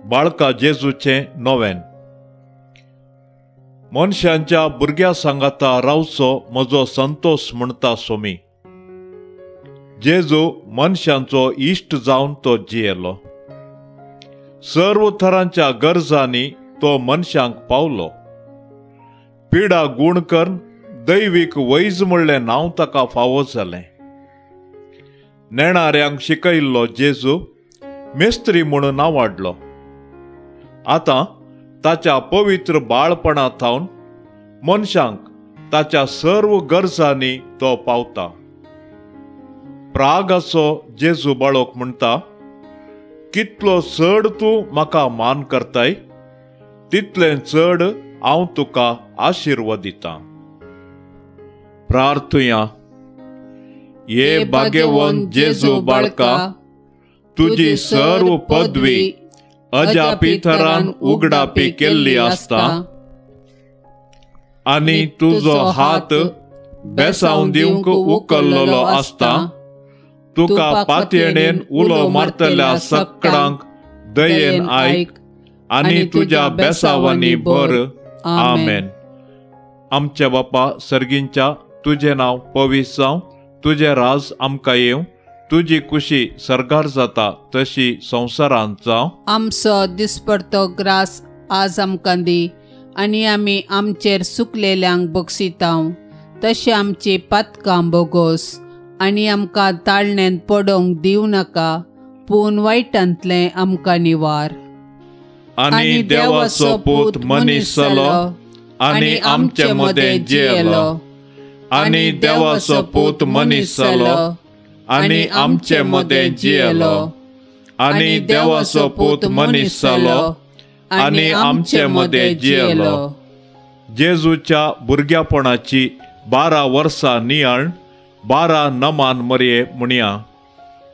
बाळका जेजूचें नोवेन. मनशांच्या भुरग्या सांगाता रावचो म्हजो संतोस म्हणटा सोमी. जेजू मनशांचो इश्ट जावन तो जियेलो. सर्व थरांच्या गरजांनी तो मनशांक पावलो. पिडा गूण करून दैवीक वैज म्हणलें नांव ताका फावो जालें. नेणाऱ्यांक शिकयल्लो जेजू मेस्त्री म्हणून नांवाडलो. आतां ताच्या पवित्र बाळपणा थावन मनशांक ताच्या सर्व गरजांनी तो पावता. प्रागाचो जेजू बाळोक म्हणटा, कितलो चड तूं म्हाका मान करताय तितलें चड हांव तुका आशिर्वाद दितां. प्रार्थुया. हे भाग्यवंत जेजू बाळका, तुजी सर्व पदवी अजापी थरान उगडापी केल्ली आसता आनी तुजो हात बेसावन दिवंक उकल्लेलो आसता. तुका पातयेणेन उलो मारतल्या सगळ्यांक दयेन आयक आनी तुज्या बेसावांनी भर. आमेन. आमच्या बापा सर्गींच्या, तुजें नांव पवित्र जावं, तुजें राज आमकां येवं, तुजी कुशी सर्गार जाता तशी संवसारांत जावं. आमचो दिसपडतो ग्रास आज आमकां दी आनी आमी आमचेर सुकलेल्यांक बक्षितांव तशें आमची पातकां बोगोस आनी आमकां ताळण्यांत पडोवंक दिवं नाका, पूण वायटांतलें आमकां निवार. आनी देवाचो पूत मनीस जालो आनी आमचे मदें जियेलो. आनी देवाचो पूत मनीस जालो आनी आमचे मदें जियेलो. आनी देवाचो पूत मनीस जालो आनी आमचे मदें जियेलो. जेजूच्या भुरग्यापणाची 12 वर्सां नियाळ 12 नमान मरये म्हणया.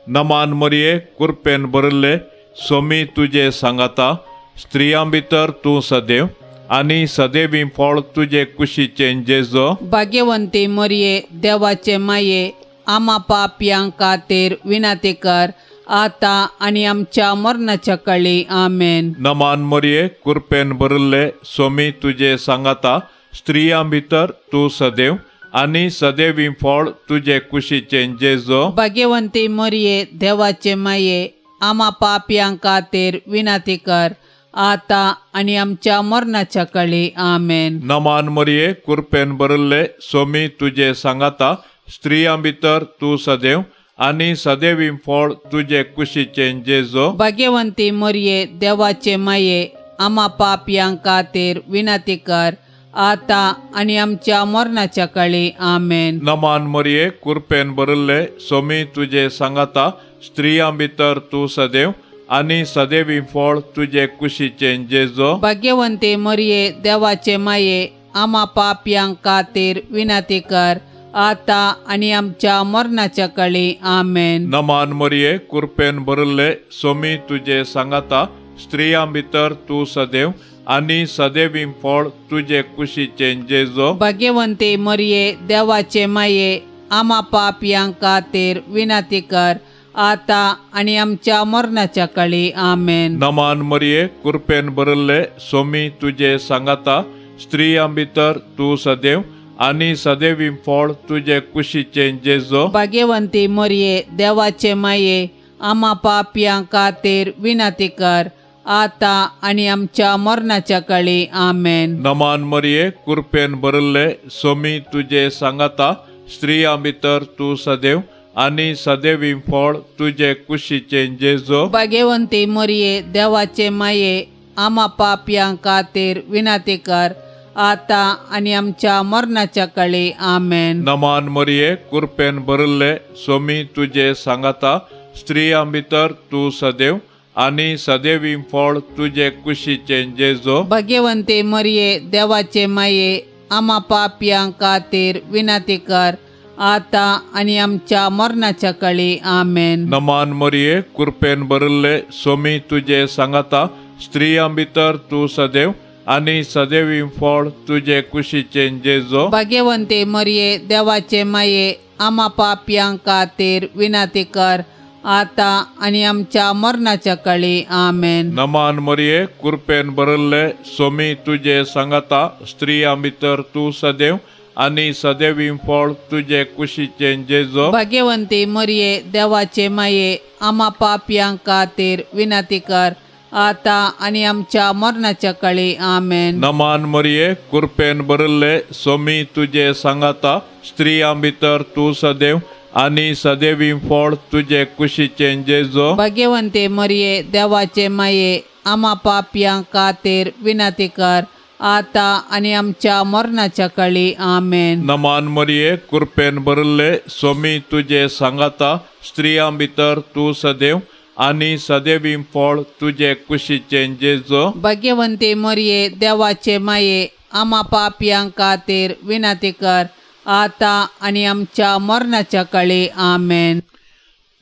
नमान मरये, कुरपेन भरिल्ले सोमी तुजे सांगाता, स्त्रियां भितर तूं सदैव आनी सदैवी फळ तुजे कुशीचें जेजो. भाग्यवंती मरये, देवाचे माये, आमा पापयां खातीर विनंती कर आतां आनी आमच्या मरणाच्या काळी. आमेन. नमान मरये, कुरपेन भरिल्ले सोमी तुजे सांगाता, स्त्रियां भितर तूं सदैव आनी सदैवी फळ तुजे कुशीचें जेजो. भाग्यवंती मरये, देवाचे माये, आमा पापयां खातीर विनंती कर आतां आनी आमच्या मरणाच्या काळी. आमेन. नमान मरये, कुरपेन भरिल्ले सोमी तुजे सांगाता, स्त्रियां भितर तूं सदैव आनी सदैवी फळ तुजे कुशीचें जेजो. भाग्यवंती मरये, देवाचे माये, आमा पापयां खातीर विनंती कर आतां आनी आमच्या मरणाच्या काळी. आमेन. नमान मरये, कुरपेन भरिल्ले सोमी तुजे सांगाता, स्त्रियां भितर तूं सदैव आनी सदैवी फळ तुजे कुशीचें जेजो. भाग्यवंती मरये, देवाचे माये, आमा पापयां खातीर विनंती कर आतां आनी आमच्या मरणाच्या काळी. आमेन. नमान मरये, कुरपेन भरिल्ले सोमी तुजे सांगाता, स्त्रियां भितर तूं सदैव आनी सदैवी फळ तुजे कुशीचें जेजो. भाग्यवंती मरये, देवाचे माये, आमा पापयां खातीर विनंती कर आतां आनी आमच्या मरणाच्या काळी. आमेन. नमान मरये, कुरपेन भरिल्ले सोमी तुजे सांगाता, स्त्रियां भितर तूं सदैव आनी सदैवी फळ तुजे कुशीचें जेजो. भाग्यवंती मरये, देवाचे माये, आमा पापयां खातीर विनंती कर आतां आनी आमच्या मरणाच्या काळी. आमेन. नमान मरये, कुरपेन भरिल्ले सोमी तुजे सांगाता, स्त्रियां भितर तूं सदैव आनी सदैवी फळ तुजे कुशीचें जेजो. भाग्यवंती मरये, देवाचे माये, आमा पापयां खातीर विनंती कर आतां आनी आमच्या मरणाच्या काळी. आमेन. नमान मरये, कुरपेन भरिल्ले सोमी तुजे सांगाता, स्त्रियां भितर तूं सदैव आनी सदैवी फळ तुजे कुशीचें जेजो. भाग्यवंती मरये, देवाचे माये, आमा पापयां खातीर विनंती कर आतां आनी आमच्या मरणाच्या काळी. आमेन. नमान मरये, कुरपेन भरिल्ले सोमी तुजे सांगाता, स्त्रियां भितर तूं सदैव आनी सदैवी फळ तुजे कुशीचें जेजो. भाग्यवंती मरये, देवाचे माये, आमा पापयां खातीर विनंती कर आतां आनी आमच्या मरणाच्या काळी. आमेन. नमान मरिये, कृपेन भरिल्ले, सोमी तुजे सांगाता, स्त्रियां भितर तूं सदैव आनी सदैवी फळ तुजे कुशीचें जेजू. भाग्यवंती मरिये, देवाचे माये, आमा पापयां खातीर विनंती कर, आतां आनी आमच्या मरणाच्या काळी. आमेन. नमान मरिये, कृपेन भरिल्ले, सोमी तुजे सांगाता, स्त्रियां भितर तूं सदैव आनी सदैवी फळ तुजे कुशीचें जेजू. भाग्यवंती मरिये, देवाचे माये, आमा पापयां खातीर विनंती कर, आतां आनी आमच्या मरणाच्या काळी. आमेन. नमान मरिये, कृपेन भरिल्ले, सोमी तुजे सांगाता, स्त्रियां भितर तूं सदैव आनी सदैवी फळ तुजे कुशीचें जेजू. भाग्यवंती मरिये, देवाचे माये, आमा पापयां खातीर विनंती कर, आतां आनी आमच्या मरणाच्या काळी. आमेन.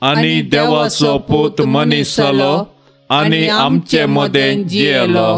आनी देवाचो पूत मनीस जालो आनी आमचे मदें जियेलो.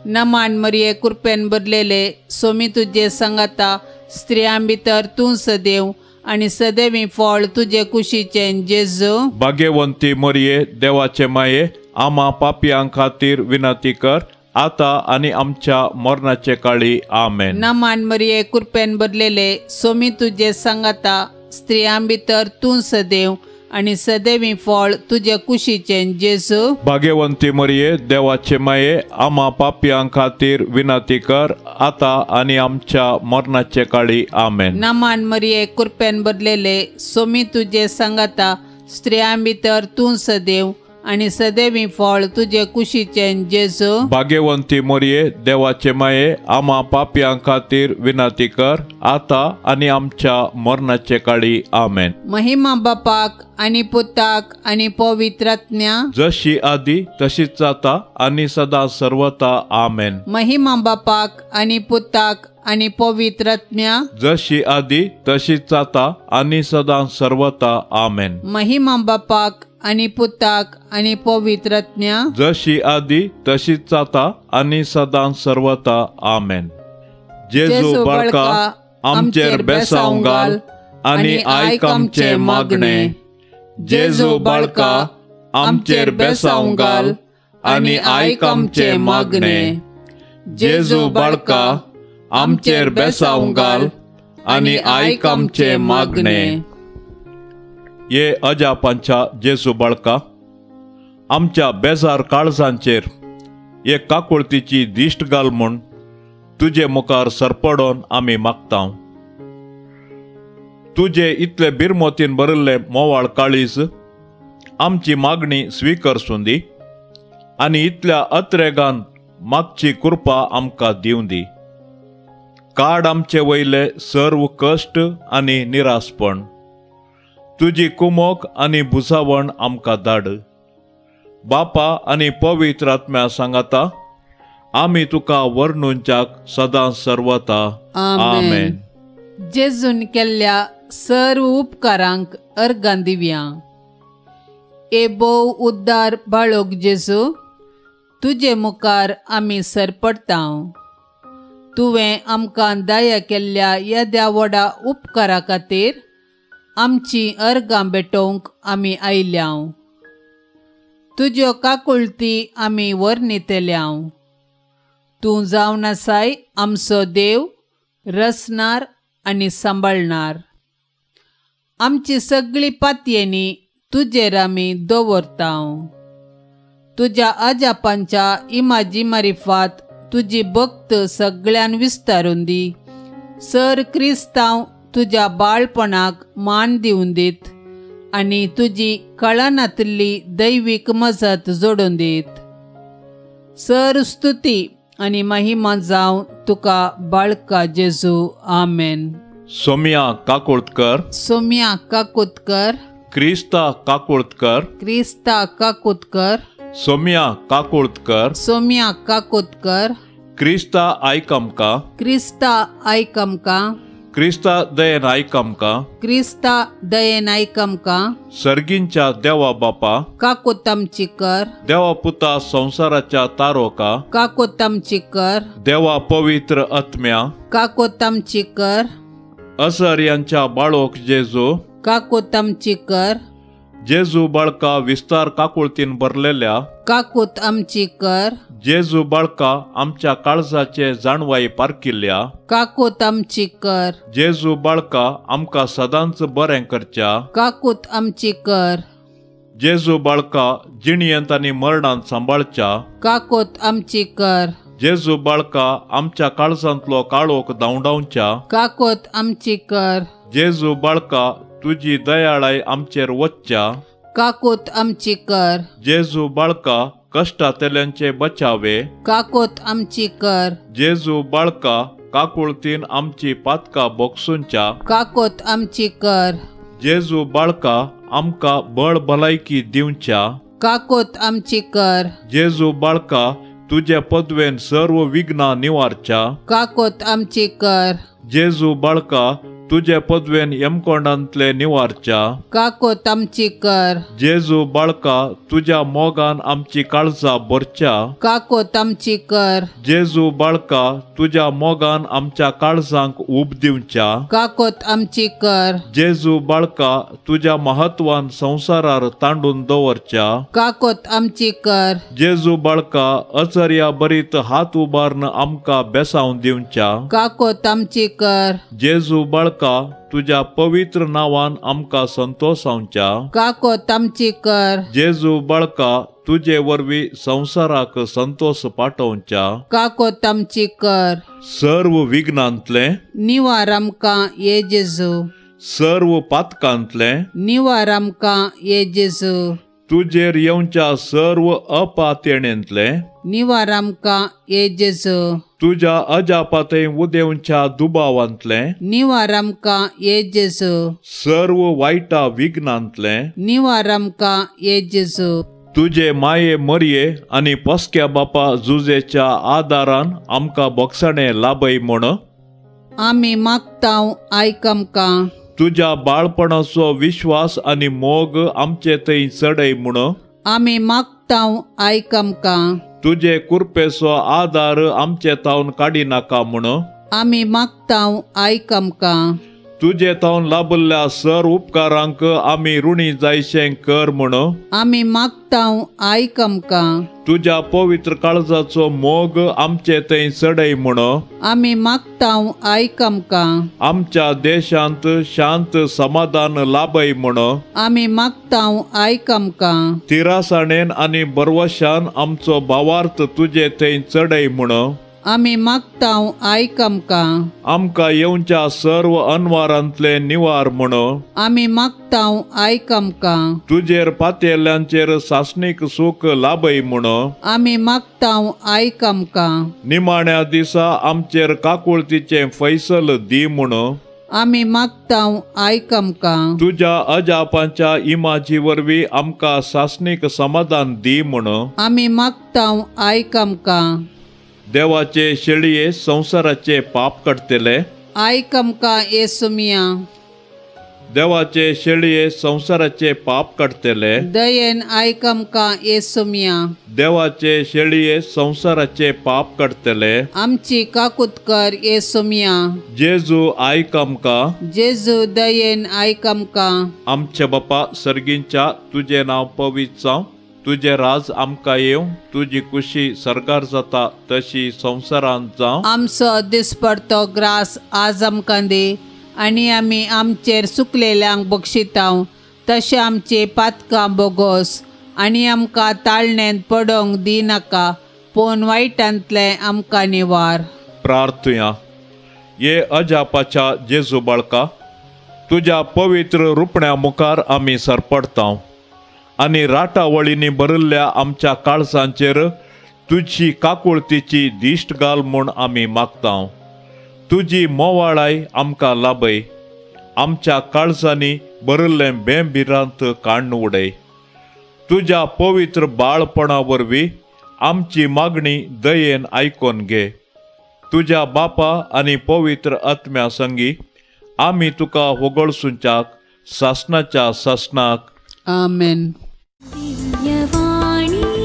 नमान मरिये, कृपेन भरलेले, सोमी तुजे सांगाता, स्त्रियां भितर तूं सदैव आनी सदैवी फळ तुजे कुशीचें जेजू. भाग्यवंती मरिये, देवाचे माये, आमा पापयां खातीर विनंती कर, आतां आनी आमच्या मरणाचे काळी. आमेन. नमान मरिये, कृपेन भरलेले, सोमी तुजे सांगाता, स्त्रियां भितर तूं सदैव आनी सदैवी फळ तुजे कुशीचें जेजू. भाग्यवंती मरिये, देवाचे माये, आमा पापयां खातीर विनंती कर, आतां आनी आमच्या मरणाचे काळी. आमेन. नमान मरिये, कृपेन भरलेले, सोमी तुजे सांगाता, स्त्रियां भितर तूं सदैव आनी सदैवी फळ तुजे कुशीचें जेजू. भाग्यवंती मरिये, देवाचे माये, आमा पापयां खातीर विनंती कर, आतां आनी आमच्या मरणाचे काळी. आमेन. महिमा बापाक आनी पुताक आनी पवित्र आत्म्या, जशी आदी तशीच जाता आनी सदा सर्वता. आमेन. महिमा बापाक आनी पुताक आनी पवित्र आत्म्या, जशी आदी तशीच जाता आनी सदा सर्वता. आमेन. महिमा बापाक आनी पुताक आनी पवित्र आत्म्या, जशी आदी तशीच जाता आनी सदां सर्वता. आमेन. जेजू बाळका, आमचेर बेसांव घाल आनी आयक आमचें मागणें. जेजू बाळका, आमचेर बेसांव घाल आनी आयक आमचें मागणें. जेजू बाळका, आमचेर बेसांव घाल आनी आयक आमचें मागणें. ये अजापांच्या जेजू बाळका, आमच्या बेजार काळजांचेर एक काकुळतीची दिश्ट घाल म्हूण तुजे मुखार सरपडोन आमी मागता. तुजे इतले बिरमोतीन भरिल्ले मोवाळ काळीज आमची मागणी स्विकारसूं दी आनी इतल्या अत्रेगान मागची कृपा आमकां दिवं दी. काड आमचे वयले सर्व कश्ट आनी निरासपण, तुजी कुमोक आनी भुजावण आमकां धाड. बापा आनी पवित्र आत्म्या सांगाता आमी तुका वर्णुंच्याक सदां सर्वता. आमेन. जेजून केल्ल्या सर्व उपकारांक अर्गां दिवया. ए भोव उद्दार बाळोक जेजू, तुजे मुखार आमी सरपडटा. तुवें आमकां दया केल्ल्या येद्या व्हडा उपकारा खातीर आमची अर्गां भेटोवंक आमी आयल्या. तुज्यो काकुळती आमी वर्णितल्या. तूं जावन आसाय आमचो देव, रचणार आनी सांबाळणार. आमची सगळी पातयेनी तुजेर आमी दवरता. तुज्या आजापांच्या इमाजी मारिफात तुजी भक्त सगळ्यान विस्तारून दी. सर क्रिस्तांव तुज्या बाळपणाक मान दिवन दीत आनी तुजी कळनातिल्ली दैवीक मजत जोडून दीत. सर स्तुती आनी महिमा जावं तुका बाळका जेजू. आमेन. सोमिया काकुळतकर, सोमिया काकुतकर, क्रिस्ता काकुळतकर, क्रिस्ता काकुतकर, सोमिया काकुळतकर, सोमिया काकुतकर, क्रिस्ता आयक आमकां, क्रिस्ता आयक आमकां, क्रिस्ता दयेन आयक आमकां, क्रिस्ता दयेन आयक आमकां, सर्गींच्या देवा बापा काकूत आमची कर, देवा पुता संवसाराच्या तारोका काकूत आमची कर, देवा पवित्र आत्म्या काकूत आमची कर, असर यांच्या बाळोक जेजू काकूत आमची कर, जेजू बाळका विस्तार काकुळतीन भरलेल्या, काकूत आमची कर। जेजू बाळका आमच्या काळजाचे जाणवाय पारकिल्ल्या, काकूत आमची कर। जेजू बाळका आमकां सदांच बरें करच्या, काकूत आमची कर। जेजू बाळका जिणयेंत आनी मरणांत सांबाळच्या, काकूत आमची कर। जेजू बाळका आमच्या काळजांतलो काळोख धांवडावच्या, काकूत आमची कर। जेजू बाळका तुजी दयाळाय आमचेर वच्च्या, काकूत आमची कर। जेजू बाळका कश्टांतल्यांचे बचावे, काकूत आमची कर। जेजू बाळका काकुळतीन आमची पातकां बोगसूनच्या, काकूत आमची कर। जेजू बाळका आमकां बळ भलायकी दिवच्या, काकूत आमची कर। जेजू बाळका तुजे पदवेन सर्व विघ्नां निवारच्या, काकूत आमची कर। जेजू बाळका तुजे पदवेन यमकोंडांतले निवारच्या, काकूत आमची कर। जेजू बाळका तुज्या मोगान आमची काळजां भरच्या, काकूत आमची कर। जेजू बाळका तुज्या मोगान आमच्या काळजांक ऊब दिवच्या, काकूत आमची कर। जेजू बाळका तुज्या महत्वान संवसारार तांडून दवरच्या, काकूत आमची कर। जेजू बाळका अचर्या बरीत हात उबारून आमकां बेसावन दिवच्या, काकूत आमची कर। जेजू बाळका तुज्या पवित्र नांवान आमकां संतोसावच्या, काकूत आमची कर। जेजू बाळका तुजे वरवीं संवसाराक संतोष पाठोवच्या, काकूत आमची कर। सर्व विघ्नांतले निवार आमकां ये जेजू, सर्व पातकांतले निवार आमकां ये जेजू, तुजेर येवच्या सर्व अपातेणेंतले निवार आमकां ये जेजू, तुज्या अजापाथंय उदेवच्या दुबावांतले निवार आमकां ये जेजू, सर्व वायटा विघ्नांतले निवार आमकां ये जेजू, तुजे माये मरये आनी पोसक्या बापा जुजेच्या आदारान आमकां बोगसणें लाभय म्हूण आमी मागतांव आयक आमकां। तुज्या बाळपणाचो विश्वास आनी मोग आमचे थंय चडय म्हूण आमी मागतांव आयक आमकां। तुजे कुरपेचो आदार आमचे तावन काडिनाका म्हूण आमी मागतांव आयक आमकां। तुजे तावन लाभिल्ल्या सर उपकारांक आमी ऋणी जायशें कर म्हूण आमी मागतांव आयक आमकां। तुज्या पवित्र काळजाचो मोग आमचे थंय चडय म्हूण आमी मागतांव आयक आमकां। आमच्या देशांत शांत समाधान लाभय म्हूण आमी मागतांव आयक आमकां। तिरासाणेन आनी बरवशान आमचो भावार्थ तुजे थंय चडय म्हूण आमी मागतांव आयक आमकां। आमकां येवच्या सर्व अनवारांतले निवार म्हूण आमी मागतांव आयक आमकां। तुजेर पातयेल्ल्यांचेर सासणीक सूख लाभय म्हूण आमी मागतांव आयक आमकां। निमाण्या दिसा आमचेर काकुळतीचें फैसल दी म्हूण आमी मागतांव आयक आमकां। तुज्या अजापांच्या इमाजी वरवीं आमकां सासणीक समाधान दी म्हूण आमी मागतांव आयक आमकां। देवाचे शेळये संवसाराचे पाप काडटले आयक आमकां येसुमिया, देवाचे शेळये संवसाराचे पाप काडटले दयेन आयक आमकां येसुमिया, देवाचे शेळये संवसाराचे पाप काडटले आमची काकूत कर येसुमिया। जेजू आयक आमकां, जेजू दयेन आयक आमकां। आमच्या बापा सर्गींच्या तुजें नांव पवित्र जावं, तुजें राज आमकां येवं, तुजी कुशी सरकार जाता तशी संवसारांत जावं। आमचो दिसपडतो ग्रास आज आमकां दी आनी आमी आमचेर सुकलेल्यांक बक्षितांव तशें आमची पातकां बोगोस आनी आमकां ताळणेंत पडोवंक दिनाका पूण वायटांतलें आमकां निवार। प्रार्थुया. ये अजापाच्या जेजू बाळका, तुज्या पवित्र रुपण्या मुखार आमी सरपडतांव आनी राटावळींनी भरिल्ल्या आमच्या काळजांचेर तुजी काकुळतीची दिश्ट घाल म्हूण आमी मागतांव. तुजी मोवाळाय आमकां लाभय, आमच्या काळजांनी भरिल्लें बेंभिरांत काडून उडय. तुज्या पवित्र बाळपणा वरवीं आमची मागणी दयेन आयकोन घे. तुज्या बापा आनी पवित्र आत्म्या संगी आमी तुका होगळसुंच्याक सासणाच्या सासणाक. आमेन. दिव्यवाणी.